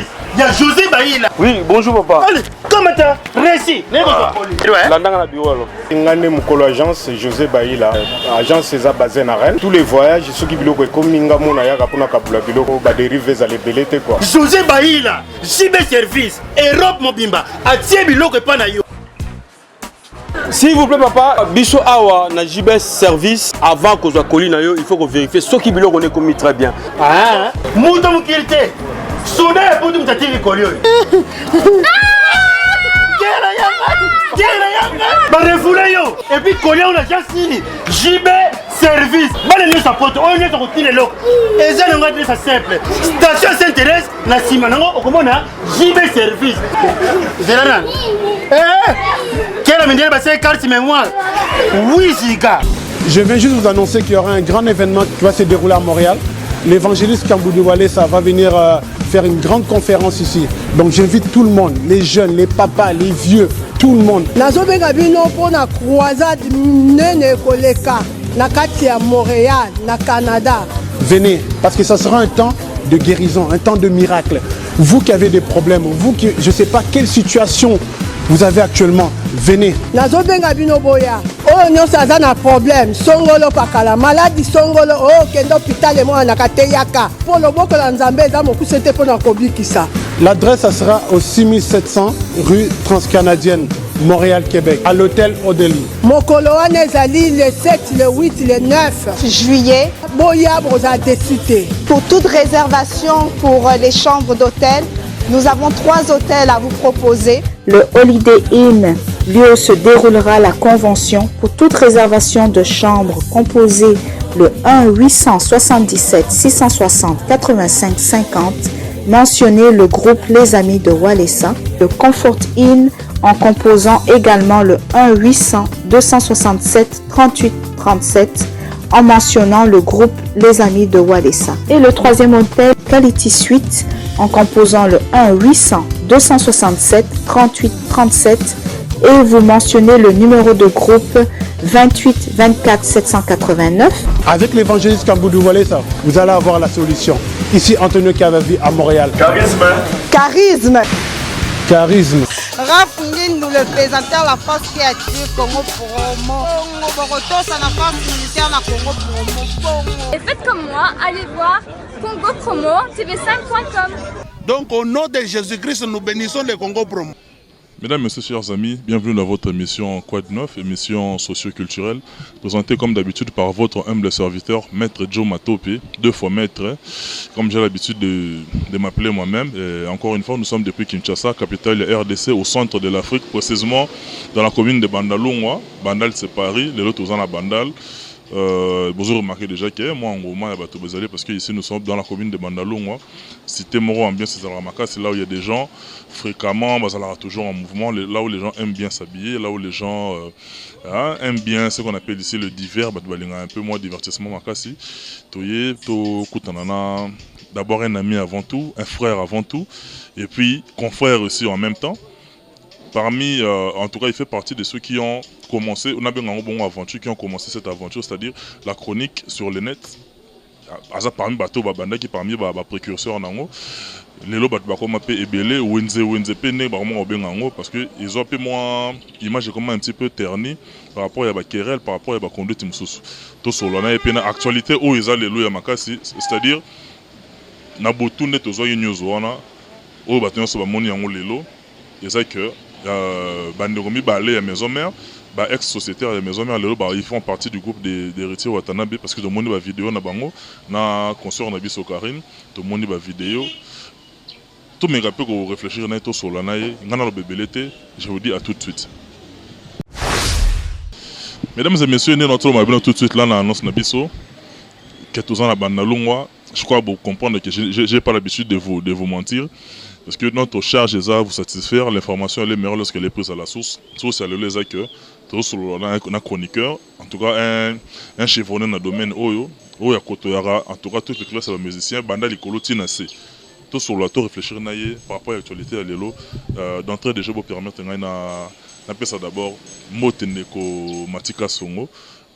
Service ya José Bayila. Oui, bonjour papa. Allez, kamata reçu. Landanga na bureau alors. Nga nde mokolo agence José Bayila. Agence eza basée na Rennes. Tous les voyages soki biloko ekomi nga mona yaka mpona kabula biloko ba dérive ezala ebele te quoi. José Bayila, JB Service, Europe mobimba, atie biloko epa na yo. S'il vous plaît papa, biso awa na JBS Service, avant kozwa colis na yo, il faut ko vérifier soki biloko ne ekomi très bien. Ah, moto mokili te. Soda ya poto moto atiki colis oyo. Kera yanga, kera yanga. Barefule yo. Et puis colis oyo na agence nini? JB Service. Bana nyonso ya poto, oyo nyonso kotina eloko. Eza nango adresse simple. Station Sainte-Thérèse na nsima nango okomona JB Service. Zela nani? Eh! Kera mindele basali carte mémoire. 8 giga. Je viens juste vous annoncer qu'il y aura un grand événement qui va se dérouler à Montréal. L'évangéliste Kamboudou Walesa va venir faire une grande conférence ici. Donc j'invite tout le monde, les jeunes, les papas, les vieux, tout le monde. Nazobenga bino mpona croisade nene koleka na kati ya Montréal na Canada. Venez, parce que ça sera un temps de guérison, un temps de miracle. Vous qui avez des problèmes, vous qui, je ne sais pas quelle situation vous avez actuellement, venez. Nazobenga bino boya. Oyo nyonso aza na problème, songolo pakala, maladi songolo, oyo okende hôpital emonanaka te yaka. Mpo loboko na Nzambe eza mokuse te mpona kobikisa. L'adresse, ça sera au 6700 rue Transcanadienne, Montréal, Québec, à l'hôtel Odélie. Mokolo wana ezali le 7, le 8, le 9 juillet. Boya boza déçu te. Pour toute réservation pour les chambres d'hôtel, nous avons 3 hôtels à vous proposer. Le Holiday Inn, lieu où se déroulera la convention. Pour toute réservation de chambre, composez le 1 877 660 85 50. Mentionnez le groupe Les Amis de Walesa. Le Comfort Inn en composant également le 1 800 267 38 37 en mentionnant le groupe Les Amis de Walesa. Et le troisième hôtel, Quality Suite, en composant le 1 800 267 38 37 et vous mentionnez le numéro de groupe 28 24 789. Avec l'évangéliste Kamboudou Walesa, vous allez avoir la solution. Ici Antonio Cavavi à Montréal. Charisme. Charisme. Charisme. Raph Ngindu, le présenteur la force qui attire Congo Promo. Congo Boroto, ça n'a pas militaire na Congo Promo. Bongo. Et faites comme moi, allez voir Congo Promo TV5.com. Donc au nom de Jésus-Christ, nous bénissons le Congo Promo. Mesdames, Messieurs, chers amis, bienvenue dans votre émission Quoi de neuf, émission socio-culturelle, présentée comme d'habitude par votre humble serviteur, Maître Joe Matope, 2 fois maître, comme j'ai l'habitude de m'appeler moi-même. Et encore une fois, nous sommes depuis Kinshasa, capitale de RDC, au centre de l'Afrique, précisément dans la commune de Bandalungwa. Bandal, c'est Paris, les autres aux Bandal. Vous avez remarqué déjà que moi, en gros, il y a bateau Bézalé, parce que ici nous sommes dans la commune de Bandalungwa. Cité Moro, ambiance, c'est Ramaka, c'est là où il y a des gens fréquemment, bah, ça sera toujours en mouvement, là où les gens aiment bien s'habiller, là où les gens aiment bien ce qu'on appelle ici le divers, bah, il y a un peu moins de divertissement, makasi. Toye, to, kutanana, d'abord un ami avant tout, un frère avant tout, et puis confrère aussi en même temps. Parmi, en tout cas, il fait partie de ceux qui ont commencé, on a bien un bon aventure, qui ont commencé cette aventure, c'est-à-dire la chronique sur le net. Aza parmi bateau babanda qui parmi ba, ba précurseurs nango. Lelo bato bakoma pe ebele wenze wenze pe ne bakoma kobenga yango parce que ils ont pe moins image comme un petit peu ternie par rapport ya ba querelle, par rapport ya ba conduite mosusu. To solo na pe na actualité oyo eza lelo ya makasi, c'est-à-dire na botu nde tozwaki news wana oyo bato nyonso bamoni yango lelo, eza que bandeko mibale ya maison mère, ba ex-sociétaire ya maison mère lelo, ba, ils font partie du groupe des héritiers Watanabe parce que tomoni ba vidéo na bango na consort na biso Karine, tomoni ba vidéo. Tomeka mpe ko réfléchir na ye, tosola na ye. Nga naloba ebele te, je vous dis à tout de suite. Mesdames et messieurs, nde natoloba bino tout de suite là na annonce na biso ke toza na Bandalungwa. Je crois vous comprendre que j'ai pas l'habitude de vous mentir. Parce que notre charge est à vous satisfaire. L'information elle est meilleure lorsqu'elle est prise à la source. Source, elle est que un chroniqueur, en tout cas un chevronné dans le domaine oyo, oyo ya kotoyara, en tout cas toutes les classes de musiciens, banda likolo tina se. Tout sur la tour réfléchir na ye par rapport à l'actualité à lelo. D'entrée de jeu pour permettre ngai na na pesa d'abord mbote ndeko Matika Songo,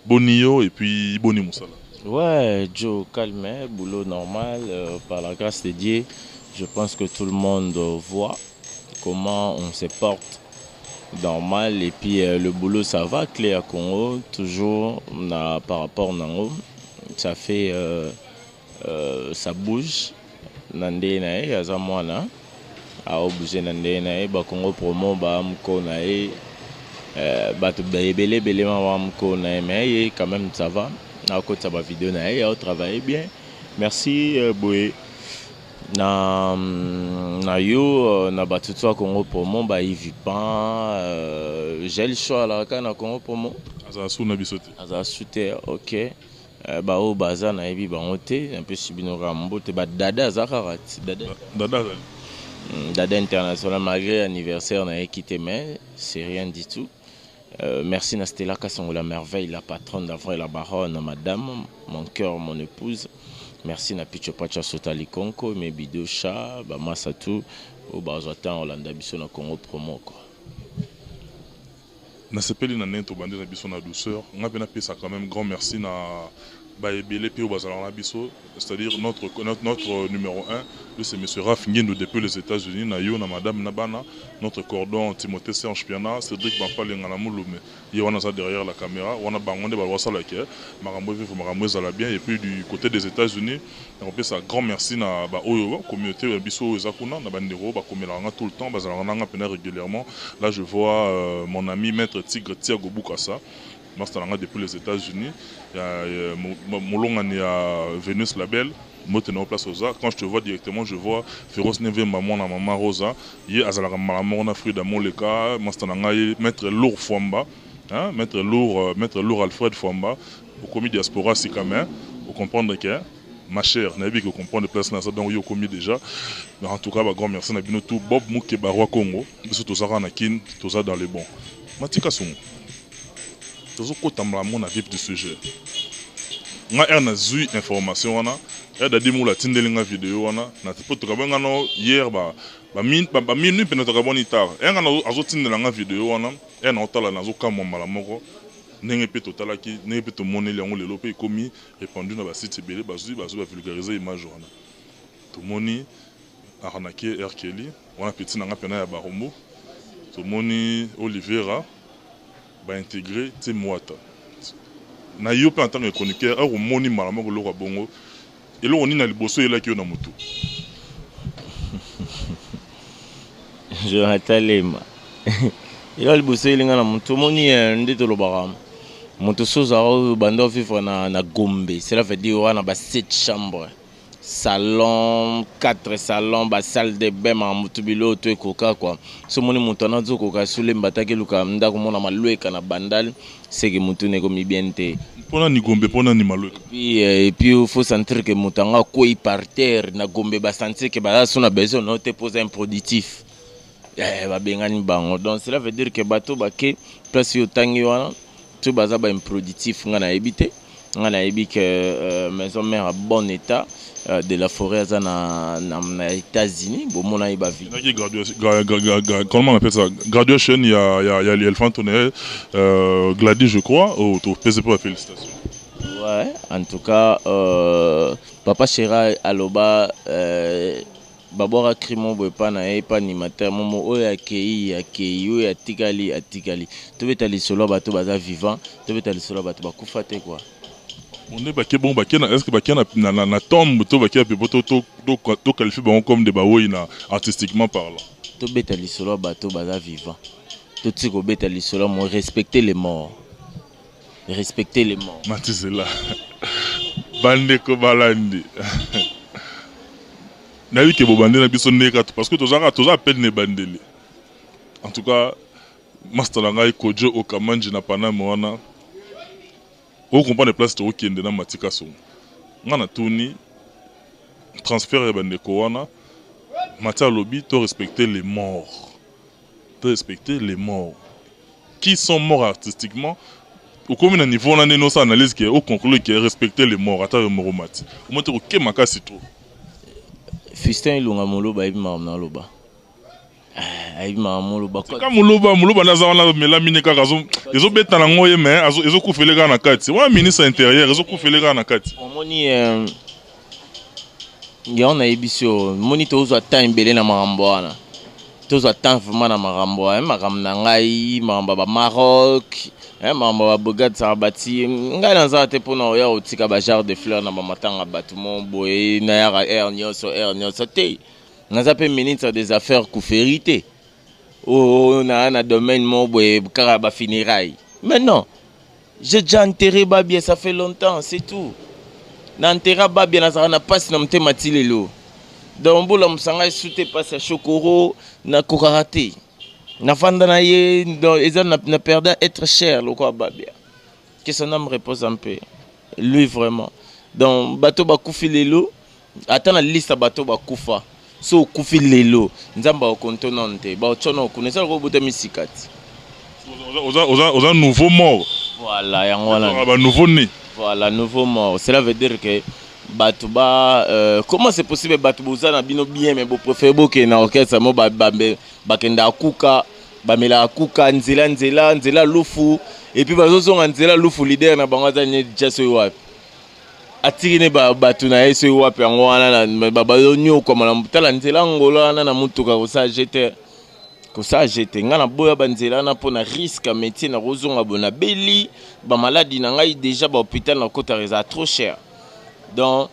boni yo et puis boni musala. Ouais, Joe, calme, hein, boulot normal, euh, par la grâce de Dieu, je pense que tout le monde voit comment on se porte normal et puis euh, le boulot ça va, clé à Congo, toujours na, par rapport nango, ça fait, euh, euh, ça bouge, na ndenge na ye aza mwana aobouge na ndenge na ye bakongo promo bamko na ye euh, bato ebele ebele ma bamko na ye mais ye quand même ça va akotisa bavideo na ye aotravaille bien merci euh, boye na, na yo euh, na bato to ya congo promo ba ivipan euh, gel choix alaka na congo promo azala su na biso te azala su te ok Euh, baoyo baza nayebi bango te napesi bino kaka mbote badada aza kaka ti dada dada azali hmm, dada international malgré anniversaire na ye kite mais c'est rien du tout euh, merci na Stella Kassongo la merveille la patronne la vraie la baronne madame mon cœur mon épouse merci na Picho Pacha Sotali Konko mes bidosha ba masatu oyo bazwa temps olanda biso na Congo promo quoi Nasepeli na ndenge tobandi na biso na douceur. Nga pe napesa quand même grand merci na ba ebele pe oyo bazalaka na biso, c'est-à-dire notre, notre, notre numéro 1, lui c'est monsieur Raph Ngindu depuis les États-Unis, na yo na madame na bana, notre cordon Timothée Serge Piana, Cédric Bampalenga na Mulume, ye wana aza derrière la caméra, wana bango nde basala ke makambo evivo makambo ezala bien et puis du côté des États-Unis, nakopesa grand merci na ba oyo communauté ya biso oyo eza kuna na bandeko oyo bakomelaka nga tout le temps bazalaka na nga mpena régulièrement là je vois euh, mon ami maître Tigre Thiago Bukasa master na nga depuis les États-Unis ya molongani ya Venus Label mbote na yo place oza quand je te vois directement je vois Féroce Nevemba mwana mama Rosa ye azalaka mbala moko na Frida Moleka master na ngai maître Lourd Fwamba hein, maître Lourd euh, maître Lourd Alfred Fwamba okomi diaspora sika mais ocomprendre que ma chère nayebi ke comprendre place na ça donc yo okomi déjà mais en tout cas ba grand merci na bino tout Bob Mukeba roi Congo biso toza kaka na kin toza dans le bon matika songo tozokota mbala moko na vif du sujet nga heure nazwi information wana ya dadi mula atindeli nga video wana na po tokabaki nga no hier ba ba minuit mpena tokabwani tard ya nga azotindela nga video wana ya naotala nazokamwa mbala moko Ndenge pe totalaki, ndenge pe tomoneli yango lelo pe ekomi repandu na ba sites ebele, bazui bazui ba vulgariser image wana. Tomoni arnaquer R. Kelly, wana petit na nga pena ya Barumbu. Tomoni Oliveira ba integrer Team Wata. Na yo pe en tant que chroniqueur, heure omoni mbala moko eloko ya bongo, eloko nini ya liboso eyelaki yo na mutu? Jonathan Lema ela liboso elinga na moto omoni eh, nde tolobaka moto so ozala oyo banda ovivre na, na gombe cela veut dire wana ba 7 chambre salon 4 salon ba salle de bain makambo tu biloko to ekoka kua so omoni moto wana azokoka sulemba ataki eluka ndako mona malweka na bandal seke motu na ekomi bien te mpona ni gombe mpona ni malweka puis euh, et puis faut sentir que moto yango akwei par terre na gombe basentir ke baza so na besoin no te mpo oza improductif eh, babengani bango donc cela veut dire que bato bake place oyo otangi wana to baza ba improductif ngai nayebi te ngai nayebi que euh, maison mère à bon état euh, de la forêt aza na, na, na états-unis bomona ye bavi comment on appelle ça graduation ya ya ya elephant tonnerre euh, Gladys je crois oh topesi mpe ba félicitations ouais en tout cas euh, papa chera aloba euh, Babwaka cri moko boye epa na ye epa animateur momo oyo akeyi akeyi oyo atikali atikali tobeta lisolo ya bato baza vivant tobeta lisolo ya bato bakufa te quoi. Bon nde bake bongo bake na est-ce que bake na, na, na, na tombe to bake wapi po to to to, to qualifie bango comme des baweyi na artistiquement parlant. Tobeta lisolo ya bato baza vivant totika kobeta lisolo ya mo respecter les morts respecter les morts. Matizela bandeko balandi nayebi ke bobandi na biso ndenge kaka parce que tozalaka toza à peine na ebandeli en tout cas masta na ngai Kojo Okamanji na Paname wana ocomprendre place tokokende na Mati Kasongo ngai natuni transfert ya bandeko wana Mati alobi to respecter les morts to respecter les morts qui sont morts artistiquement okomi na niveau wana ndenge osala analyse ke oconclure ke respecter les morts ata yo moko mati omoni te koke makasi trop Fiston Ilunga Moloba ayebi makambo na aloba. Eh, ayebi makambo oloba Tika muluba muluba nde aza wana mela mine kaka ezobeta nango ye mais ezokufele kaka na kati wana ministre intérieur ezokufele kaka na kati. Omoni euh, yango nayebisi yo moni tozwa temps ebele na makambo wana tozwa temps vraiment na makambo wana makambo na ngai makambo ya bamaroc makambo ya babrigade sarabati ngai naza te mpona oya kotika bagenre de fleur na bamatanga bato mo boye nayaka heure nyonso heure nyonso te. Naza pe ministre des affaires kuferi te. Oh, na na domaine mo boye kaka ba funérailles. Mais non. J'ai déjà enterré Babia, ça fait longtemps, c'est tout. Na enterra Babia nazalaka na pasi na motema ti lelo. Donc bola musanga esute pasi ya Chokoro na kokaka te. Nafanda na ye donc eza na, na perda être cher lokola Babia. Que son âme repose en paix. Lui vraiment. Donc bato bakufi lelo ata na liste ya bato bakufa so okufi lelo nzambe akokonto nano te baotya nao kuna eza lokola obotami sika ti oza nouveau mort. Voilà yango wana ba nouveau né. Voilà nouveau mort cela veut dire que bato ba euh, comment c'est possible bato boza na bino bien mais bopréféré bokende na orchestre mo bakendaka kuka bamelaka kuka nzela nzela nzela lufu et puis bazozonga nzela lufu leader na bango aza ne ja soki wapi atiki ne bato na ye soki wapi yango wana bazonyokwama na tala nzela ngolo wana na motuka kosala jete kosala jete ngai naboya banzela wana mpo na risque ya métier nakozonga boye nabeli bamaladi na ngai déjà bahôpital nakotaka ezala trop cher donc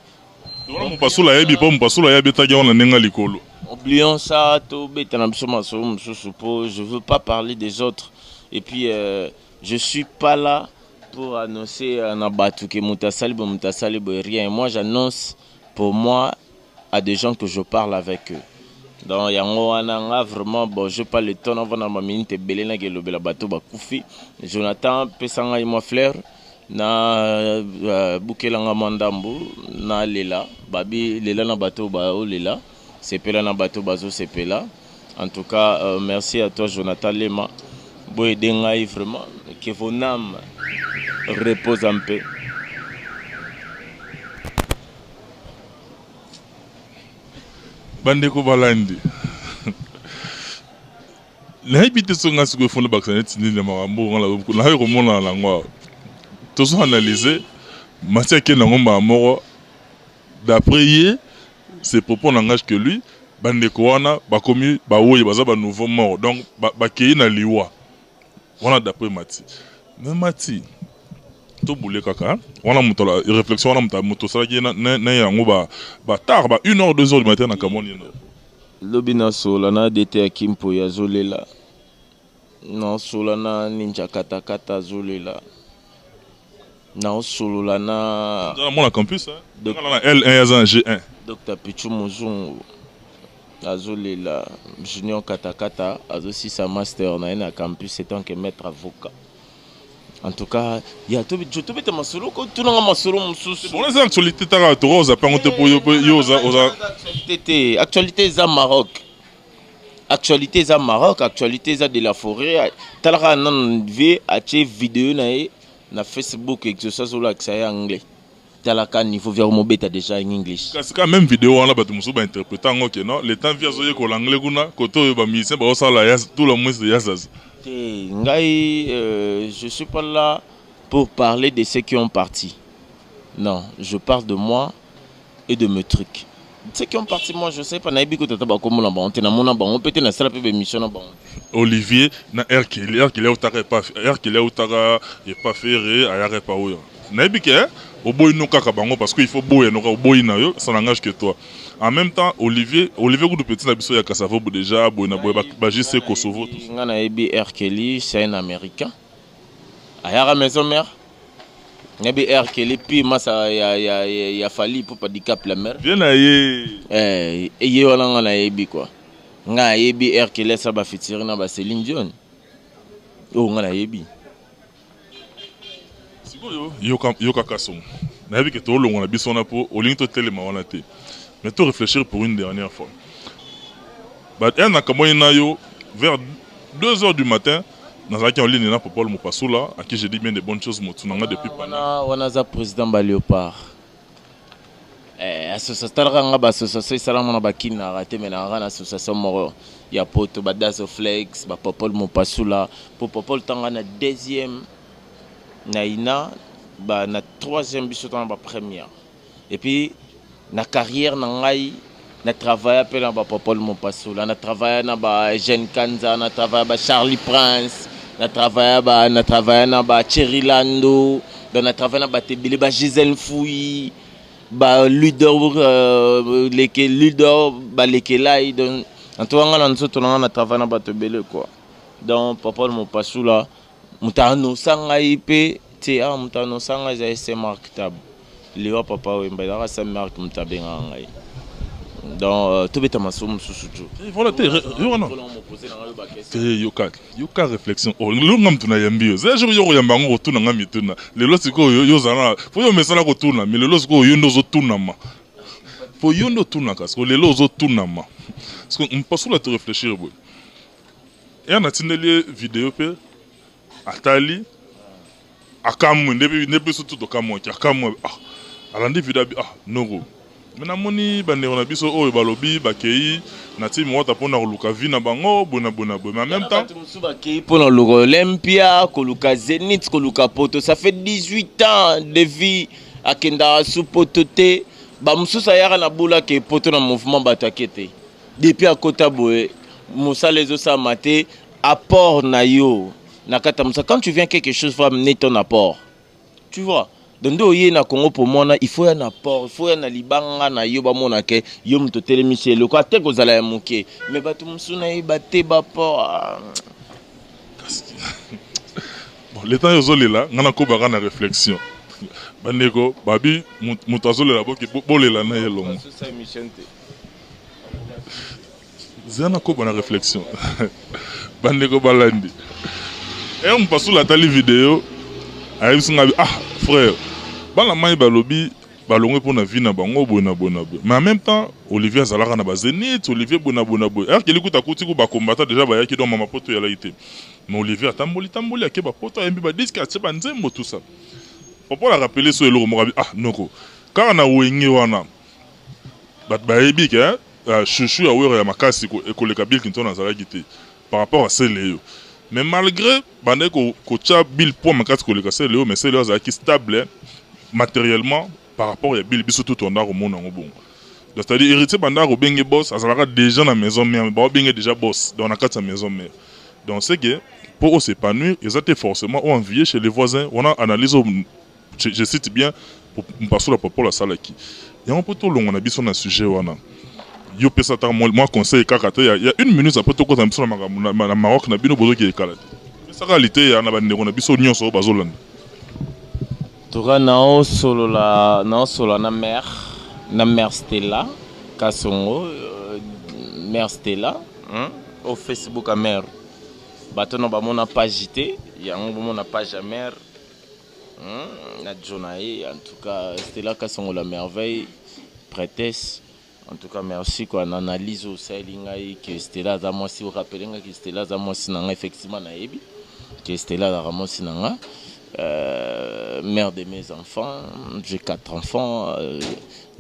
wana mopasula ayebi mpo mopasula ayebi etaki yango na ndenge ya likolo. Oublions ça, tobeta na biso masolo mosusu mpo je veux pas parler des autres et puis euh, je suis pas là pour annoncer euh, na bato ke moto asali boye moto asali boye rien. Moi j'annonce pour moi à des gens que je parle avec eux. Donc yango wana nga vraiment bon je pas le temps navanda ba minute ebele nake elobela bato bakufi. Jonathan pesa ngai mwa fleur na uh, bukela nga mwa ndambu nalela babi lela na bato baolela sepela na bato bazosepela. En tout cas euh, merci à toi Jonathan Lema boyede ngai vraiment que vos âmes reposent en paix. Bandeko balandi nayebi te soki ngai sikoyo fona bakisa neti nini na makambo oyo ngai naye komonana na yango awa tozo analyse mati akende yango mbala moko d'après ye ses propos n'engage que lui bandeko wana bakomi baoyo baza ba nouveau mort donc bakei na liwa wana d'après mati mais mati tobule kaka wana moto réflexion wana moto osalaki na yango ba ba tard ba 1 heure 2 heures du matin na kamoni ye Lobi nasola na DT ya Kimpoyi azolela, naosola na Ninja Katakata azolela, naosolola na Aza mwana campus hein? Na L1 aza na G1. Dr Pichu Muzungu azolela, Junior Katakata azosisa master na ye na campus etant que maître avocat. En tout cas, ya to tobeta masolo ko tunanga masolo mosusu. Bon, eza actualité taka to oza pango te po yo yo oza oza actualité te. Actualité eza Maroc. Actualité eza Maroc, actualité eza de la forêt. Talaka nan vie atie vidéo na ye na Facebook exauce azolakisa ye anglais. Talaka niveau via mobeta déjà in English. Kasi ka même vidéo wana bato mosusu ba interpréter yango ke non le temps via azoyekola anglais kuna kote oyo ba musiciens baosala ya tout le moins ya zaza. Te ngai euh, je suis pas là pour parler de ceux qui ont parti. Non, je parle de moi et de mes trucs. Ceux qui ont parti, moi je sais pas, nayebi ko tata bakombo na bango te, namona bango pe te, nasala pe ba émission na bango. Olivier na R. Kelly, R. Kelly autaka epa R. Kelly autaka epa Ferre ayaka epa oyo. Nayebi ke oboyi no kaka bango parce que il faut boya noka oboyi na yo ça n'engage que toi. En même temps Olivier Olivier kutu petit na biso ya Kasavobu déjà boye na boye ba JC Kosovo tout ça. Nga nayebi R. Kelly, c'est un américain. Ayaka maison mère. Nayebi R. Kelly puis masa ya ya ya, ya Fally pour pas dicap la mère. Viens na ye. Eh ye wana nga nayebi quoi. Nga nayebi R. Kelly asa ba featuring na ba Céline Dion. Oyo nga nayebi. Sikoyo yoka yoka kasongo nayebi ke tolongwa na biso wana po olingi totelema wana te mais to réfléchir pour une dernière fois ba un nakamwani na yo vers 2 heures du matin nazalaki en ligne na Popol Mopasula à qui j'ai dit bien de bonnes choses motu na nga depuis wana wana aza président ba léopard. Eh, association talaka nga ba association esalama na bakini na rate mais nangaka na association moko ya poto ba Dazoflex ba Popol Mopasula po Popol tanga na deuxième na ina ba na troisième biso tanga ba première et puis na carrière na ngai na travailla mpe na ba Popol Mopasula na travailla na ba Jeune Kanza na travailla ba Charlie Prince na travailla ba na travailla na ba Thierry Lando donc na travailla na bato ebele ba Gisèle Mfouyi ba leader euh, leke leader balekelai donc en tout cas nga na nzoto na nga na travaille na bato ebele quoi. Donc papa mopasula moto anosa ngai mpe te ah moto anosa ngai ezali saint mark tab liwa papa wemba ezalaka saint mark moto abengaka ngai. Donc euh, tobeta masolo mosusu tu eh, voilà te yo wana te yoka yoka réflexion oh lelo nga mutu nayambi yo zela jour yo koyamba yango kotuna nga mituna lelo sikoyo yo ozala fo yo omesana kotuna mais lelo sikoyo yo nde ozotunama fo yo nde otunaka sikoyo lelo ozotunama sikoyo mpasula to réfléchir boye ya natindeli ye video mpe atali Akamwe nde nde biso tout tokamwaki akamwe ah alandi video abi ah noko mais namoni bandeko na biso oyo balobi bakei na team wata mpona koluka vie na bango boye na boye na boye mais en même temps bato mosusu bakei mpona koluka Olympia koluka Zenith koluka poto. Ça fait 18 ans de vie akendaka su poto te. Bamosusu ayaka na bula ke poto na mouvement bato ake te. Depuis akota boye mosala ezosalama te. Apport na yo na kati ya mosala, quand tu viens quelque chose faut amener ton apport, tu vois. Donc nde oye na Congo pour mona, il faut ya na apport, il faut ya na libanga na yo bamona ke yo moto otelemisi eloko ate kozala ya moke, mais bato mosusu nayeba te ba apport ah. Bon, le temps ozolela nga nakobaka na réflexion bandeko babi moto azolela boke bolela na ye elongo Zela nakoba na réflexion. Bandeko balandi. Ere Mpasula atali video ayebisi nga ah frère bana mai balobi balongwe mpo na vie na bango boye na boye na boye mais en même temps Olivier azalaka na ba Zenith Olivier boye na boye na boye ere keli kuta akuti ku ba combattant déjà bayaki donc mama poto eyalaki te mais Olivier atamboli tamboli ake ba poto ayembi ba disque atie ba nzembo tout ça Papa la rappeler so eloko moko ah noko kaka na wenge wana Bato bayebi ke chouchou ya Werra ya makasi koleka Bill Clinton azalaki te par rapport à Celeo. Mais malgre bandaki kotia Bill poids makasi koleka Celeo, mais Celeo azalaki stable materiellement par rapport ya Bill, biso tout tondaka komona yango bongo. Donc c'est-à-dire Heritier bandaka kobenge boss azalaka déjà na maison mère, mais baobenge déjà boss donc na kati ya maison mère. Donc c'est que pour s'épanouir, eza te forcément o envier chez les voisins. Wana analyse je, je cite bien mpasola popolo asalaki yango mpo tolongwa na biso na sujet wana. Yo pesa ata mwa conseil kaka te ya une minute après tokota na biso na makambo na Maroc na bino bozoki ekala te. Pesaka liteya na bandeko na biso nyonso oyo bazolanda. Toka naosolola naosolola na mère na mère Stella Kasongo euh, mère Stella hein, au Facebook ya mère bato na bamona page te yango bomona page ya mère na Joe na ye. En tout cas Stella Kasongo la merveille prêtesse, en tout cas merci quoi na analyse osaleli ngai que Stella aza mwasi, orappele ngai que Stella aza mwasi na ngai. Effectivement nayebi que Stella azalaka mwasi na ngai, mère de mes enfants. J'ai quatre enfants,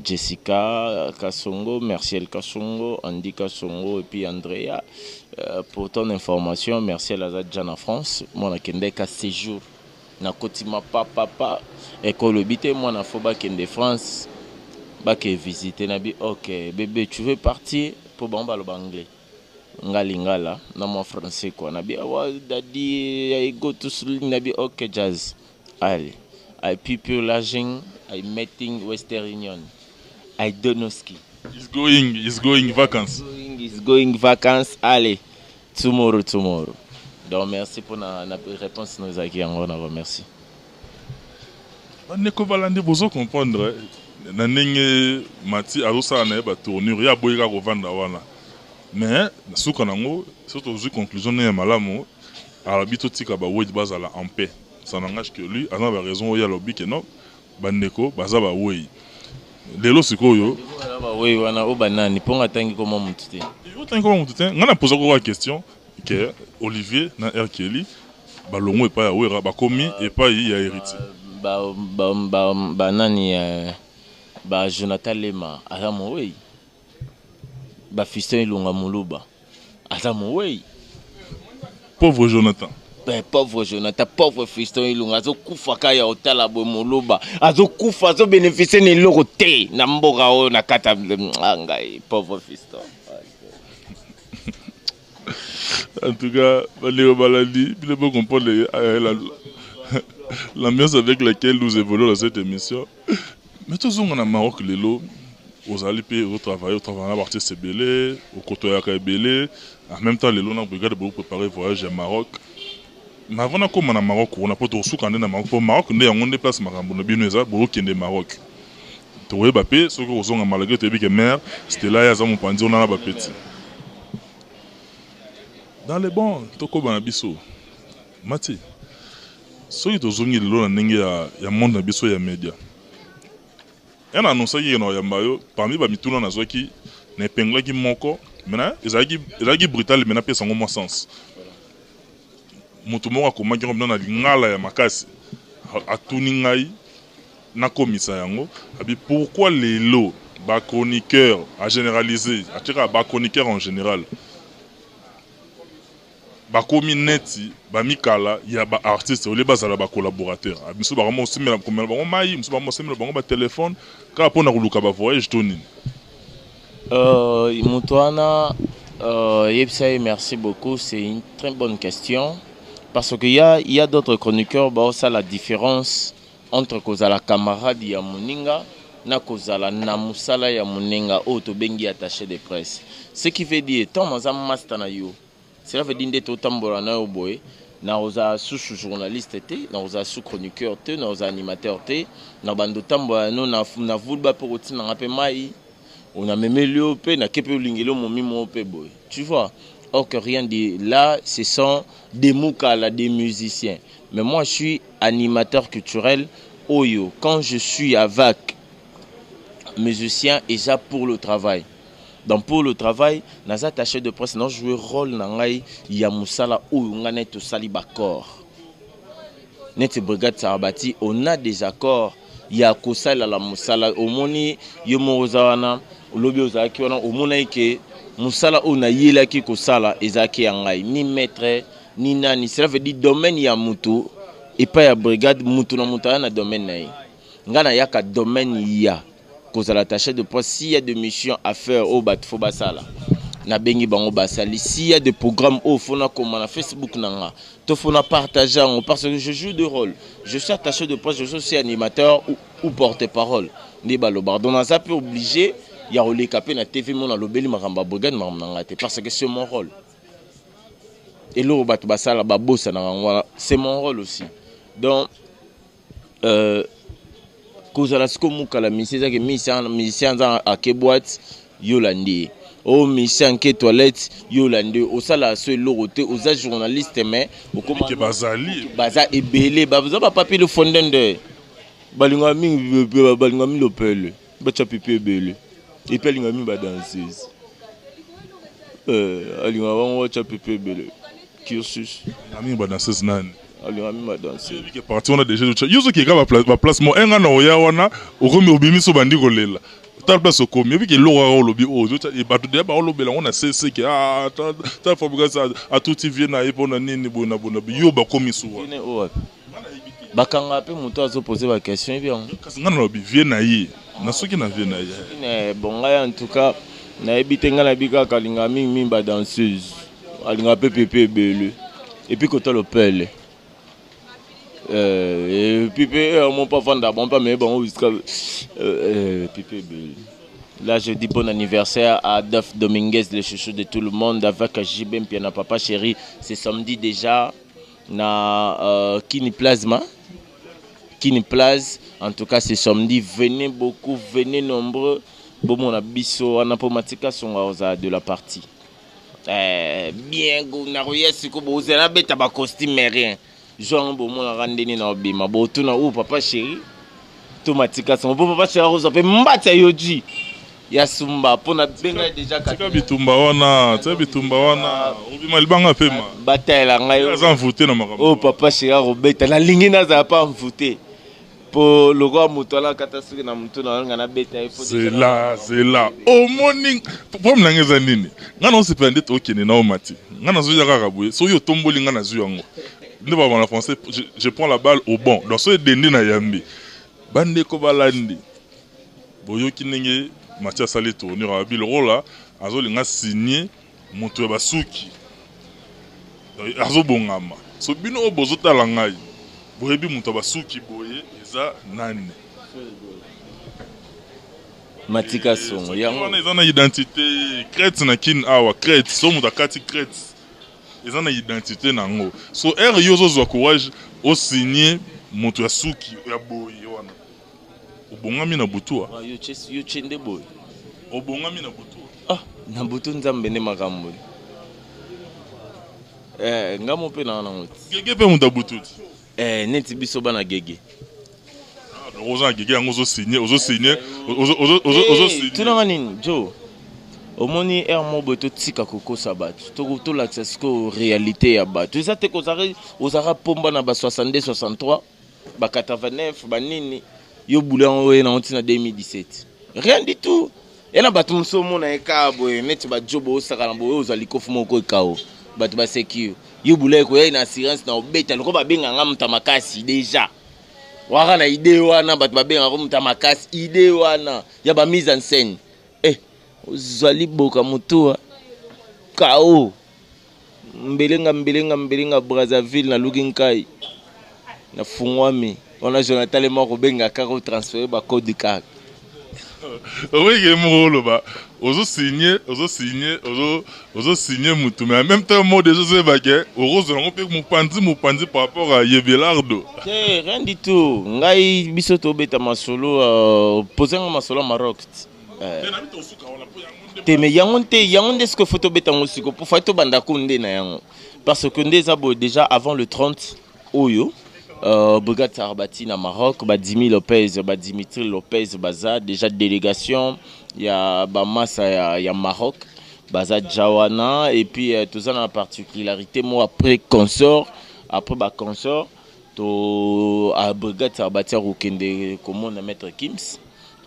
Jessica Kasongo, Merciel Kasongo, Andy Kasongo et puis Andrea. Pour ton information, Merciel aza déjà na France, mwana akendeka séjour nakoti mapa papa ekolobi te mwana fo bakende France bake visiter na bi ok bébé tu veux partir po bango baloba anglais nga lingala na mwa français quoi na bi awa daddy I go to sleep na bi ok jazz allez I people lodging I meeting Western Union I don't know ski. Is going, is going vacances. Going, is going vacances. Allez, tomorrow, tomorrow. Donc merci pour la, la réponse nous a qui yango na merci. Bandeko balandi bozo comprendre na ndenge Mati azosala na ye ba tournure ye aboyi kaka kovanda wana mais na suka nango soki tozwi conclusion ndenge ya malamu alobi totika ba Wade bazala en paix, ça n'engage que lui, aza na ba raison oyo alobi que non bandeko baza ba weyi lelo sikoyo ba weyi wana o banani mpo nga atangi koma mutu te. Otangi koma mutu te, nga na poza kaka question que Olivier na R Kelly balongo epai ya Wera bakomi epai ya Héritier. Banani Ba Jonathan Lema aza mowei. Ba Fiston Ilunga Muluba aza mowei. Pauvre Jonathan. Ben, pauvre Jonathan, pauvre Fiston Ilunga azokufa kaka ya otala boye moluba azokufa azobénéficie na eloko te na mboka oyo na kati ya ah, ngai pauvre Fiston. En tout cas, bandeko balandi, bino bo comprendre l'ambiance avec laquelle nous évoluons dans cette émission. Mais tozonga na Maroc lelo, ozali mpe ozotravaille, otravaille na baartiste ebele, okotoyaka ebele, en même temps lelo na brigade bo préparer voyage ya Maroc. Mais avant nakóma na Maroc kuna, mpo tokosuka nde na Maroc, mpo Maroc nde yango nde place makambo na bino eza, bokokende Maroc. Tokoyeba mpe soki okozonga malgré toyebi ke mère Stella ye aza mopanzi wana na bapeti. Dans le bon, tokoba na biso. Mati, soki tozongi lelo na ndenge ya monde na biso ya media, ya na annoncaki ke na oyamba yo, parmi ba mituna nazwaki, na epinglaki moko, mais ezalaki brutal, mais napesa yango mwa sens. Moto moko akomaki yango na lingala ya makasi, atuni ngai nakomisa yango, abi pourquoi lelo ba chroniqueur a généraliser, atiaka ba chroniqueur en général bakomi neti bamikala ya ba artiste olie bazala ba collaborateur. Miso bango osimela komela bango mai, miso bango osimela bango ba téléphone kaka mpona koluka ba voyage to nini. Moto wana, yebisa ye merci beaucoup, c'est une très bonne question parce que y a d'autres chroniqueurs baosala la différence entre kozala camarade ya moninga na kozala na mosala ya moninga oyo tobengi attaché de presse. Ce qui veut dire, ntango naza master na yo, cela veut dire nde totambola na yo boye, nakozala susu journaliste te, nakozala su chroniqueur te, nakozala animateur te, na bando otambola no na vulba mpe kotinanga mpe mai onamemeli yo mpe nake mpe olingeli yo momi moko mpe boye, tu vois. Or que rien de là, ce sont des mukala, des musiciens, mais moi je suis animateur culturel. Oyo quand je suis avec musicien, eza pour le travail. Donc pour le travail, naza attaché de presse, na jouer rôle na ngai ya mosala oyo ngai neti tosali baccord neti brigade Sarabati, on a des accords ya kosalela mosala. Omoni yo moko oza wana, olobi ozalaki wana, omonaki ke mosala oyo nayelaki kosala ezalaki ya ngai, ni maître ni nani. Cela veut dire domaine ya moto epai ya brigade, moto na moto aya na domaine na ye. Ngai nayaka domaine ya kozala attaché de presse. S'il y a des missions à faire oyo bato fo basala, nabengi bango basali. S'il y a des programmes oyo fo nakoma na Facebook na nga to fo na partage yango, parce que je joue deux rôles: je suis attaché de presse, je suis aussi animateur ou porte-parole nde balobaka. Donc naza mpe obligé ya koleka mpe na TV mo nalobeli makambo ya brigade, makambo na ngai te, parce que c'est mon rôle. Eloko bato basala babosanaka yango wana, c'est mon rôle aussi. Donc kozala sikoyo mokala musicien, ezaki musicien aza ake boîte, yo olandi ye, oyo musicien ake toilette, yo olandi ye. Osala so eloko te, oza journaliste, mais okoma bazali baza ebele, baza bapapi le fondende, balingaka mingi, balingaka mingi lopele, batya pipi ebele, et puis alingaka mingi badanseuse, alingaka bango batya pipi ebele cursus. Mingi badanseuse nani? Alingaka mingi badanseuse. Parti wana déjà yo soki eka baplace mo enga na oya wana, okomi obimi so bandi kolela, tala place okomi, ebiki eloko kaka olobi oyo, bato deya baolobela yango na seseke, ta Fabrigas atuti vie na ye mpona nini boye na boye na yo bakomi suwa. Bakanga mpe moto azopose baquestion ebi yango. Kasi ngai nalobi vie na ye na soki na vie na ye. Bon, ngai en tout cas nayebi te. Ngai nayebi kaka alingaka mingimingi badanseuse, alingaka mpe pepe ebele, et puis kota lopele, et puis mpe mo mpe avanda bango mpe ameye bango jusqu'à pipe ebele. Là, je dis bon anniversaire à Adolphe Dominguez, le chouchou de tout le monde, avec JB Mpiana, papa chéri. C'est samedi déjà, na Kini Plasma. Kini Plaza. En tout cas, c'est samedi. Venez beaucoup, venez nombreux. Bon, mon abiso, on a pour Matika Songa de la partie. Bien, nakoya siko bozela beta bacostume, mais rien. Joango bomonaka ndeni na obima botuna o papa chéri to Matika Songo, mpo papa chéri akozwa mpe mbati ya yoji ya sumba mpo na benga déjà. Tika bitumba wana, tika bitumba wana, obima libanga pema. Batayela ngai. Aza mvute na makambo. Oyo papa chéri akobeta, nalingi nazala pa mvute. Po lokola moto wana akata suki na motu na nga nabeta ye. Zela zela omoni problème na nga eza nini? Nga naosepela nde tokende na omati nga nazoya kaka boye soki otomboli nga nazwi yango nde balobaka na français je, je prends la balle au bon donc soki edende na yambi bandeko balandi boyoki ndenge Mathieu asali tournure alobi lokola azolinga signe moto ya basuki azobongama so bino oyo bozotala ngai boyebi moto ya basuki boye eza nani? Matika songo yango wana eza na identité crete na kin awa crete so moto akati crete eza na identité na yango so heure yo ozozwa courage osigne moto ya suki ya boye wana Obongami na butu ah? Yo tse yo tse nde boye. Obongami na butu. Ah, na butu Nzambe nde makambo. Eh, nga mo pe na nango. Gege pe muta butu. Eh, neti biso bana gege. Ah, donc oza na gege yango ozo signer, ozo signer, ozo ozo ozo ozo signer. Tuna nini, Joe? Omoni heure moko boye totika kokosa bato, tolakisa sikoyo realite ya bato. Eza te kozalaka ozalaka pomba na ba 62 63 ba 89 ba nini yo boulot yango oye nango ntina 2017 rien du tout ye na bato mosusu omona ye kaka boye neti bajobo osakana boye ozwa likofi moko ekao bato baseki yo yo boulot ekoyai na assurance na obeta loko babenga nga moto ya makasi deja waka na idee wana bato babengaka moto ya makasi idee wana ya ba mise en scène eh ozwa liboka motuwa kao Mbelenga mbelenga mbelenga Brazzaville na luki nkai na fungwami wana Jonathan le moko benga kaka o transférer ba code kaka. Oyeke moko oloba ozo signer ozo signer ozo ozo signer mutu mais en même temps mot déjà ozoyeba ke okozwa yango mpe mopanzi mopanzi par rapport à Yebelardo. Te rien du tout ngai biso tobeta masolo euh, poser nga masolo ya Maroc. Eh. Te mais yango nte yango nde sikoyo faut tobeta yango sikoyo po fai tobanda ko nde na yango parce que nde eza boye déjà avant le 30 oyo euh, brigade Sarbati na Maroc ba Dimi Lopez ba Dimitri Lopez baza déjà délégation ya ba massa ya, ya Maroc baza déjà wana et puis euh, toza na particularité mo après consort après ba consort to a brigade Sarbati akokende komona maître Kims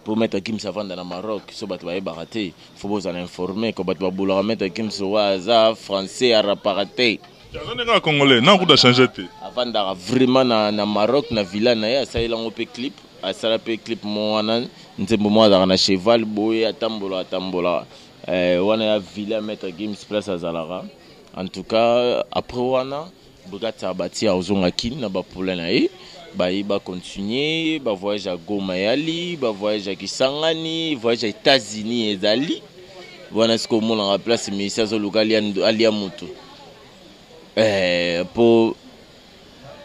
Po Maitre Gims avanda na Maroc so bato bayebaka te faut bozala informe ko bato babolaka Maitre Gims oyo aza français arapaka te. Aza nde kaka congolais na kuta changer te. Avandaka vraiment na, na Maroc na villa na ye asalela yango mpe clip asala mpe clip mo wana nzembo mo azalaka na cheval boye atambola atambola eh, wana ya villa Maitre Gims place azalaka en tout cas après wana Brigade Sarbati akozonga Kin na ba poulain na ye baye ba continuer ba voyage ya Goma eyali ba voyage ya Kisangani voyage ya Etats-Unis ezali wana sikoyo omonaka place Messi azoluka alia, alia moto eh, po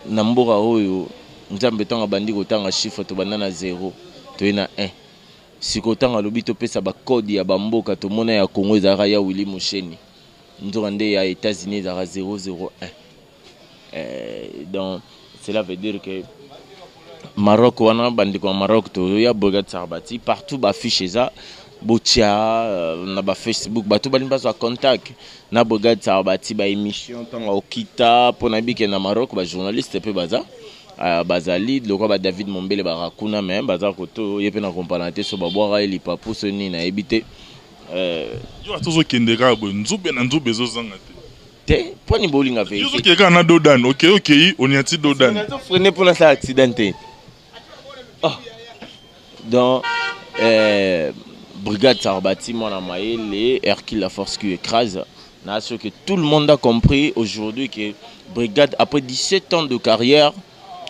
na mboka oyo Nzambe ntango abandi kotanga chiffre tobanda na 0 toye na 1 sikoyo ntango alobi topesa ba code ya bamboka tomona ya Congo ezalaka ya Willy Musheni nzoka nde ya États-Unis ezalaka 001 eh, donc cela veut dire que Maroc wana bandeko ya Maroc toya brigade Sarbati partout ba affiche eza botia euh, na ba Facebook bato balingi bazwa contact na brigade Sarbati ba émission ntango okita mpo nayebi ke na Maroc ba journaliste mpe baza uh, bazali lokola ba David Mombele baka kuna me baza koto ye mpe na kompana te so babwaka ye lipapu so nini nayebi te Eh. Yo ata ozokende kaka boye nzube na nzube ezozanga te. Te mpo nini bolinga verite? Yo ozokende kaka na dodan okei okei oniati dodan. Nazo freiner mpo nasala accident te. Oh. Donc euh, brigade Sarbati mwana mayele Hercule la force qui écrase na ce que tout le monde a compris aujourd'hui que brigade après 17 ans de carrière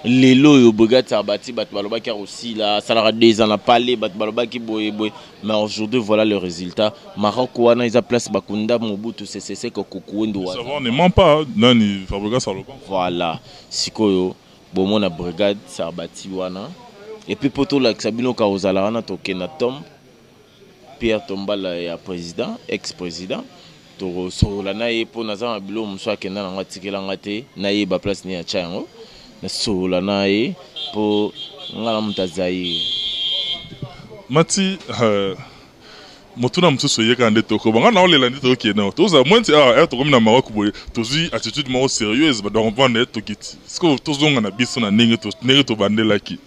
Lelo oyo Brigade Sarbati bato balobaki akosila asalaka 2 ans na palais bato balobaki boye boye mais aujourd'hui voilà le résultat Maroc wana eza place bakunda Mobutu Sese Seko Kukuendu wana savoir ne ment pas nani Fabregas aloba voilà sikoyo bomona Brigade Sarbati wana et puis po tolakisa bino ka ozala wana tokenda tombe Pierre Tombala ya president ex president tokosolola na ye mpo naza na biloko mosusu akenda nango atikela nga te nayeba place nini atya yango nasolola na ye mpo nga na moto ya Zaire. Mati euh, Motuna mosusu eye kaka nde tokoba. Nga naolela nde tokende. Tozala moins ti awa, heure tokomi na Maroc boye, tozui attitude moko serieuse, bato ba comprendre tokiti. Sikoyo tozonga na biso na ndenge ndenge tobandelaki.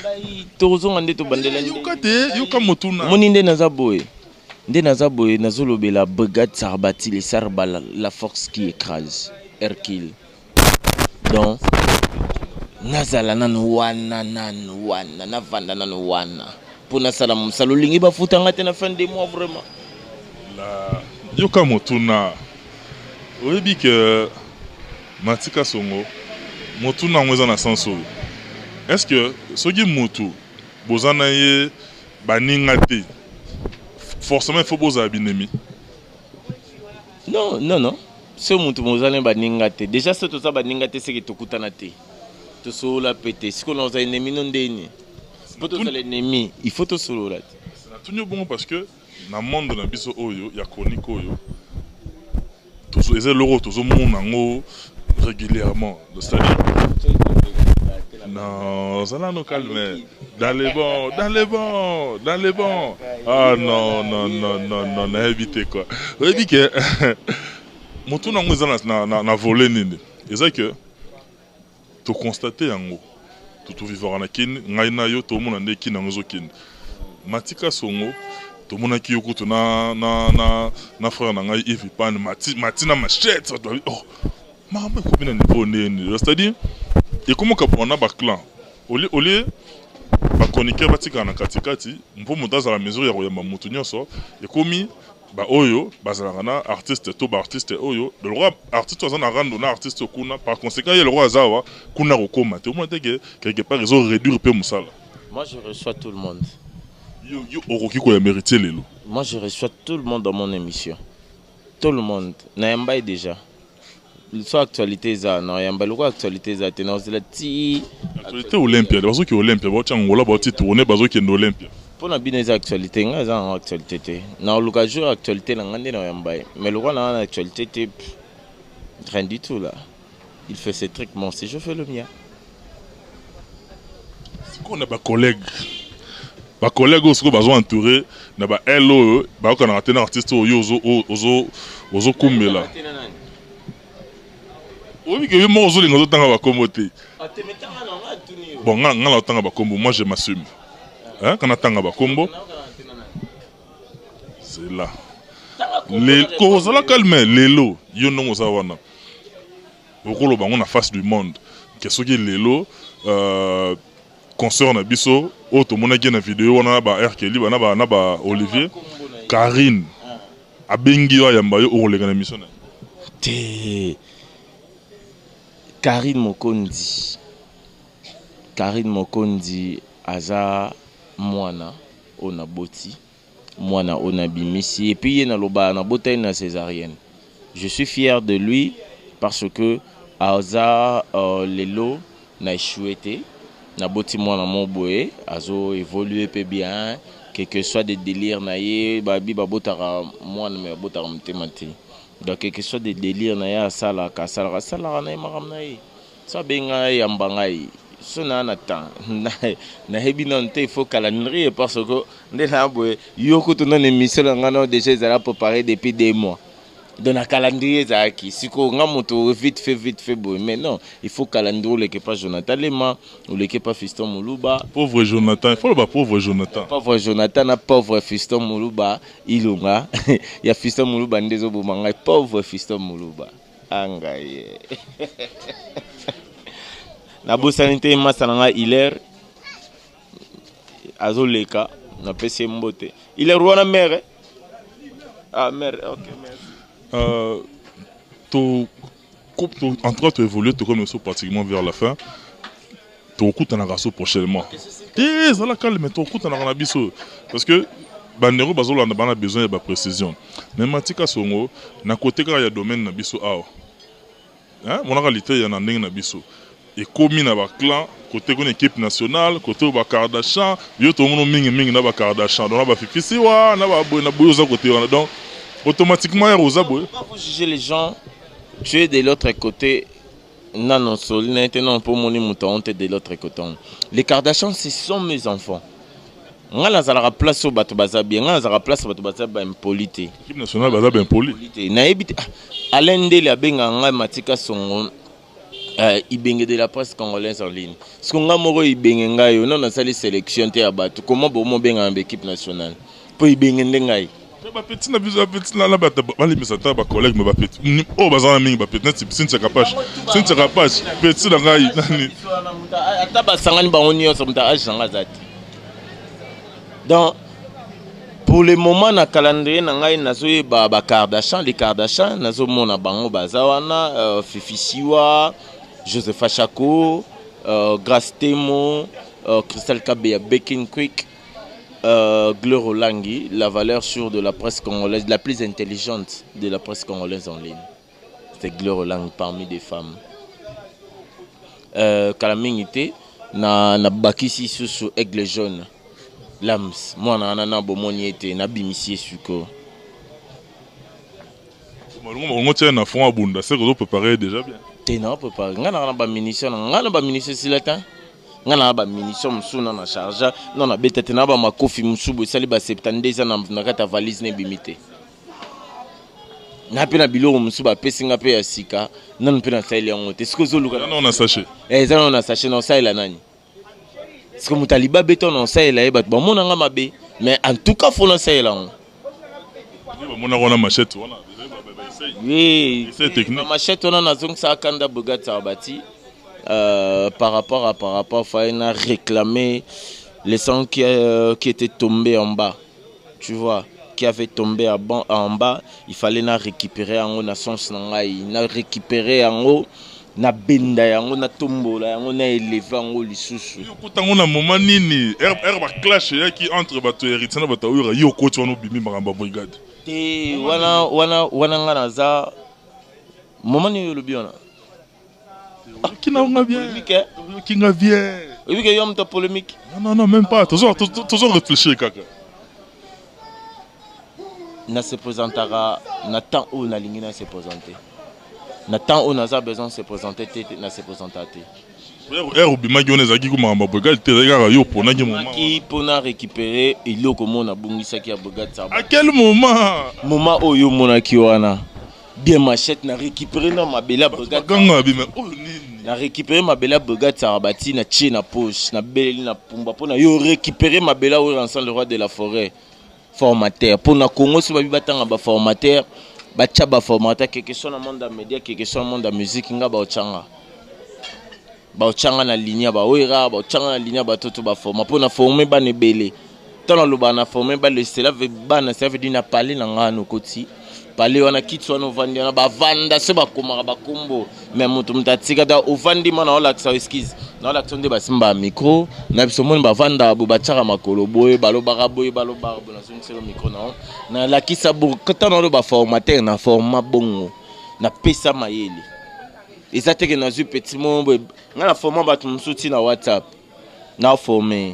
Ngai tozonga nde tobandelaki. Yoka te, yoka motuna. Omoni nde naza boye. Nde naza boye nazolobela Brigade Sarbati, les Sarba, la force qui écrase. Hercule. Donc nazala nanu wana nanu wana navanda nanu wana mpo nasala mosala olingi bafuta nga te na fin de mois vraiment. La yoka motuna oyebi ke Mathy Kasongo motuna yango eza na sens oyo est ce que soki mutu boza na ye baninga te forcément il faut bozala binemi? Non non non soki mutu boza na ye baninga te dejà soki toza baninga te seke tokutana te tosolola pe te sikoyo nakozala ennemi no ndeni po tozala ennemi il faut tosolola te. Natuni yo bongo parce que na monde na biso oyo ya chronique oyo tozo eza eloko oyo tozomona yango régulièrement c'est-à-dire non zala no calme dans les bons dans les bons dans les bons ah non non non non non nayebi te quoi oyebi ke motu nango eza na, na, na, na volet nini eza ke toconstate yango tovivaka na kin ngai na yo tomona nde kin yango ezokende matika songo tomonaki yo kutu na, na, na, na frère na ngai Yves Ipane mati, mati na machette bato babi oh makambo ekomi na niveau ndeni c'est-à-dire ekomi okabwana na baclan olie bachroniqueur batikala na katikati mpo moto azala mesure ya koyamba moto nyonso ekomi baoyo bazalaka na artiste to baartiste oyo lokola artiste aza na rando na artiste kuna par conséquent ye lokola aza awa kuna kokóma te omona te ke quelque part ezo réduire mpe mosala. Moi je reçois tout le monde. Yo, yo okoki koyamba héritier lelo? Moi je reçois tout le monde dans mon émission. Tout le monde. Nayamba ye déjà. So actualité eza nayamba lokola actualité eza te naozela ti actualité Olympia bazoki Olympia bauti Angola bauti tourner bazokende Olympia. Mpo na bino eza actualité ngai eza nango actualité te naoluka jour actualité na ngai nde nayamba ye mais lokola nanga na actualité te rien du tout là il fait ses trucs moi aussi je fais le mien. Sikoyo na ba collègues ba collègues oyo sikoyo bazo entouré na ba aile oyo bayokanaka te na artiste oyo ozo ozokumbela oyebi ke yo moko ozolinga ozotanga bakombo te bon nga nga natanga bakombo moi je m'assume hein kana tanga bakombo c'est là kozala calme lelo yo ndongo oza wana okoloba yango na face du monde ke soki lelo euh, concert na biso oyo tomonaki na video wana na ba R. Kelly na ba na ba Olivier Karine abengi yo ayamba yo okoleka na émission na te Karine Mokonzi Karine Mokonzi aza mwana oyo naboti mwana oyo nabimisi et puis ye naloba nabotaki na césarienne je suis fier de lui parce que aza euh, lelo na echoue te naboti mwana moko boye azo évoluer mpe bien quelque soit des délires na ye babi babotaka mwana me babotaka motema te donc quelque soit des délires na ye asalaka asalaka asalaka na ye makambo na ye So abengi ngai ayamba ngai so naa na temps nayebi nanu te il faut calendrier parce que nde naa boye yo kutu nanu émission na ngai nao déjà ezala préparé depuis deux mois donc na calendrier ezalaki sikoyo nga moto vite fait vite fait boye mais non il faut calendrier oleke pa Jonathan Lema oleke pa Fiston Muluba pauvre Jonathan il faut loba pauvre Jonathan pauvre Jonathan na pauvre Fiston Muluba ilunga ya Fiston Muluba nde ezoboma ngai pauvre Fiston Muluba anga ye nabosani te masa na ngai hilaire azoleka napesi ye mbote hilaire wana mere ah mere ok merci euh, to, to, en tout cas to évoluer tokomi biso pratiquement vers la fin tokokutanaka so prochainement te ezala calme tokokutanaka na biso parce que bandeko bazolanda bana besoin ya baprécision mais matika songo na kote kaka ya domaine na biso awa monaka liteya na ndenge na biso ekomi na baclan kote kuna équipe nationale kote oyo bakardashan yo tomono mingimingi na bakardashan donc na bafifisiwa na baboye na boye oza kote wana donc automatiquement yaka oza boye vous jugez les gens tu es de l'autre côté nano soli na ye te non mpo omoni moto yango te de l'autre côté les Kardashians ce sont mes enfants. Nga nazalaka place oyo bato baza bien, nga nazalaka place bato baza ba impoli te. Équipe nationale baza ba impoli. Te, nayebi te. Ah, Alain Ndele abengaka ngai Matika Songo Ibenge de la presse congolaise en ligne. Parce que nga moko Ibenge ngai yo, non nasali sélection te ya bato. Comment bomo benga na équipe nationale? Po Ibenge nde ngai. Mais ba petit na biso ba petit na na bato balimisa ata ba collègue mais ba petit oyo baza na mingi ba petit neti Cynthia Kapash. Cynthia Kapash petit na ngai nani. Ata basangani bango nyonso moto age na ngai aza te. Donc pour le moment na calendrier na ngai nazoyeba ba Kardashian, les Kardashian nazomona bango baza wana Fifi Siwa, Joseph Achako, Grace Temo, Christelle Kabeya, Baking Quick, Gleur Olangi, la valeur sûre de la presse congolaise, la plus intelligente de la presse congolaise en ligne. C'est Gleur Olangi parmi des femmes. Kala mingi te na bakisi susu Aigle Jaune. Lams, mwana wana na bomoni ete na bimisi ye sikoyo. Malongo malongo tia na fond abunda, c'est que vous préparez déjà bien. Te na préparé. Nga na ba munitions, nga na ba munitions sila ta. Nga na ba munitions mosusu na na charge, na na beta te na ba makofi mosusu bo esali ba 72 eza na kati ya valise na ebimi te. Na pe na biloko mosusu bapesi nga pe ya sika, nanu pe nasaleli yango te. Soki ozoluka Eza na sachet. Eza na sachet na osalela nani? Parce que moto aliba beto na osalela ye bato bamona nga mabe, mais en tout cas faut nasalela yango. Bamona wana machette wana. Oui, C'est technique. Machette wana nazongisa kanda Brigade Sarbati. Par rapport fallait na réclamer les sang qui était tombé en bas. Tu vois, qui avait tombé en bas, il fallait na récupérer yango na sens na ngai, na récupérer yango na benda yango na tombola yango na élever yango lisusu. Yo kota ngo na moment nini? R ba clash ya ki entre bato héritier na bato oyo yo koti wana obimi makambo ya brigade. Te wana wana wana nga naza moment nini olobi wana? Kina nga bien. Polémique, hein? Kinga bien. Oyebi ke yo moto polémique? Non, non, non, même pas. Toujours, toujours réfléchir kaka. Na se présentera na temps où na lingi na se présenter. Na temps où naza besoin de se présenter te, te, na se présenter te. Heure obimaki wana ezalaki ko makambo ya brigade te, ezalaki kaka yo oponaki moment. Ki pona récupérer eloko mona bongisaki ya brigade ça. À quel moment? Moment oyo omonaki wana. Bien machette na récupérer na mabele ya brigade. Ganga bima oyo nini? Na récupérer mabele ya brigade Sarabati na tie na poche, na beleli na pumba pona yo récupérer mabele oyo ensemble le roi de la forêt. Formateur pour na Congo so babi batanga ba formateur, ba tcha ba formateur quelque soit na monde ya média, quelque soit na monde ya musique nga ba ochanga. Ba ochanga na ligne ba oira, ba ochanga na ligne ba toto ba forma pour na former ba nebele. Tant na loba na former ba le cela veut ba na cela veut dire na parler na nga no koti. Parler wana kitso wana ovandi wana ba vanda se ba komaka ba kombo mais moto moto atika da ovandi mana olakisa excuse. Na olakisa nde ba simba micro na biso moni ba vanda bo ba tchaka makolo boye balobaka boye balobaka bo na zongiselo micro na na lakisa bo kata na loba formateur na format bongo na pesa mayele. Eza te ke nazwi petit mot boye nga na format bato mosusu ti na WhatsApp na former.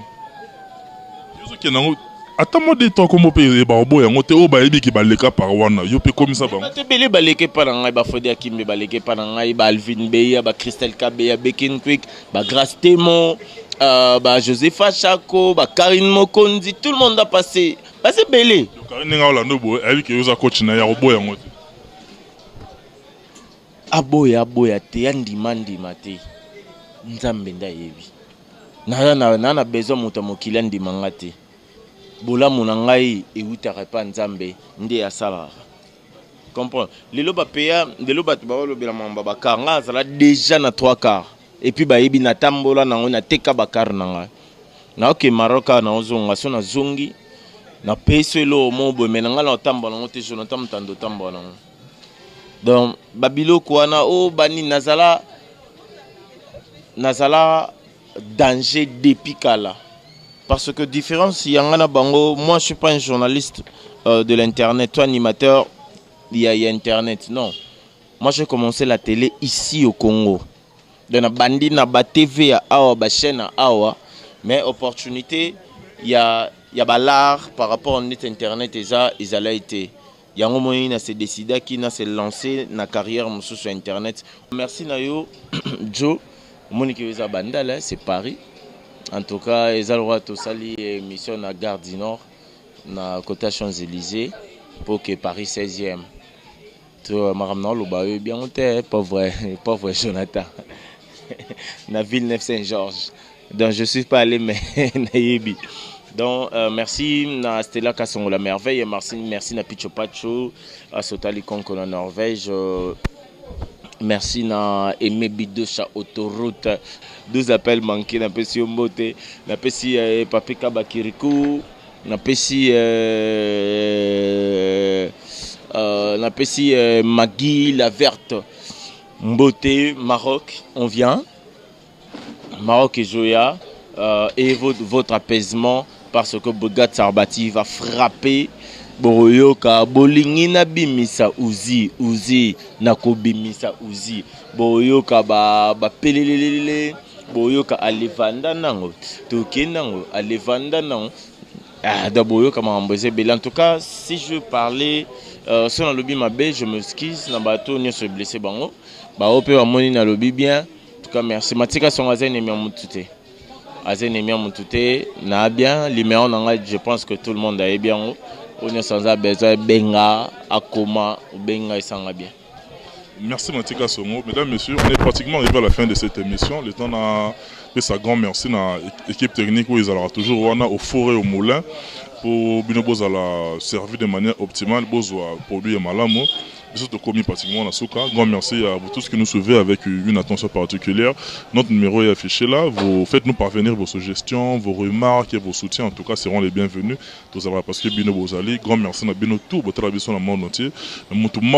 Yo ke nango ata mwa de trois kombo pe ba oboya yango te oyo bayebi ke baleka par wana yo pe komisa bango. Bato ebele baleke pa na ngai, ba Fredy Akimbe baleke pa na ngai, ba Alvin Beya, ba Christelle Kabeya, Bekin Quick, ba Grace Temo, ba Josepha Chako, ba Karine Mokonzi, tout le monde a passé. Baza ebele. Yo Karine ndenge aolanda boye, ayebi ke yo oza coach na ye, akoboya yango te. Aboya, aboya te, andima, andima te. Nzambe nde ayebi. Na, na, na, na besoin moto ya mokili andima nga te. Bolamu na ngai ewutaka epa Nzambe nde asalaka. Comprends? Lelo ba peya, lelo bato baolobela makambo ya ba car. Nga azala déjà na 3 cars. Et puis bayebi na tambola nango, na teka ba car na ngai. Na oke Maroc awa na ozonga, so na zongi, na peso eloko moko boye, mais na ngai na otambola nango te, Jonathan Mutando otambola nango. Donc, ba biloko wana, oh, bani, nazala, nazala danger depuis kala. Parce que différence, il y en a bango, moi je suis pas un journaliste de l'internet, toi animateur, il y a internet, non. Moi j'ai commencé la télé ici au Congo. Donc na bandi na ba TV ya awa, ba chaîne ya awa, mais opportunité, il y a, il y a ba l'art par rapport au net internet et ça, ils allaient été. Yango moyi na se décida qui na se lancer na carrière mosusu sur internet. Merci na yo Joe. Monique Yoza Bandala, c'est Paris. En tout cas, eza lokola tosali émission na Gare du Nord, na côté ya Champs-Élysées, pour que Paris 16e. To makambo na oloba oyebi yango te, pauvre, pauvre Jonathan. Na Villeneuve Saint-Georges. Donc je suis pas allé mais nayebi. Donc merci na Stella Kasongo la merveille et merci merci na Picho Pacho à Sotali Konko na Norvège. Merci na Aimé Bidosha autoroute. 12 appels manqués na pesi yo mbote, na pesi Papi Kabakiriku, na pesi Magui la verte. Mbote Maroc, on vient. Maroc et Joya et votre apaisement parce que Brigade Sarbati va frapper Boroyoka bolingi na bimisa uzi uzi na kobimisa uzi Boroyoka ba pelelelele Boroyoka alevanda nango tokende nango alevanda nango. Ah, da Boroyoka makambo eza ebele. En tout cas, si je parlais so nalobi mabe, je m'excuse na bato nyonso blessé bango bao mpe bamoni nalobi bien. En tout cas, merci. Matika Songo aza ennemi ya mutu te. Aza ennemi ya mutu te. Na bien, numéro na ngai, je pense que tout le monde ayebi yango. Oyo nyonso aza besoin benga, akoma, obenga esanga bien. Merci Matika Songo. Mesdames, Messieurs, on est pratiquement arrivé à la fin de cette émission. Le temps n'a fait sa grand merci à l'équipe technique où ils auront toujours wana au four et au moulin pour bino bozala servir de manière optimale, bozwa produit et malamu. Biso tokomi pratiquement na suka. Grand merci à vous tous qui nous suivez avec une attention particulière. Notre numéro est affiché là. Vous faites-nous parvenir vos suggestions, vos remarques et vos soutiens. En tout cas, seront les bienvenus. Tous parce que bino bozali. Grand merci na bino tout. Botala biso na monde entier. Mutu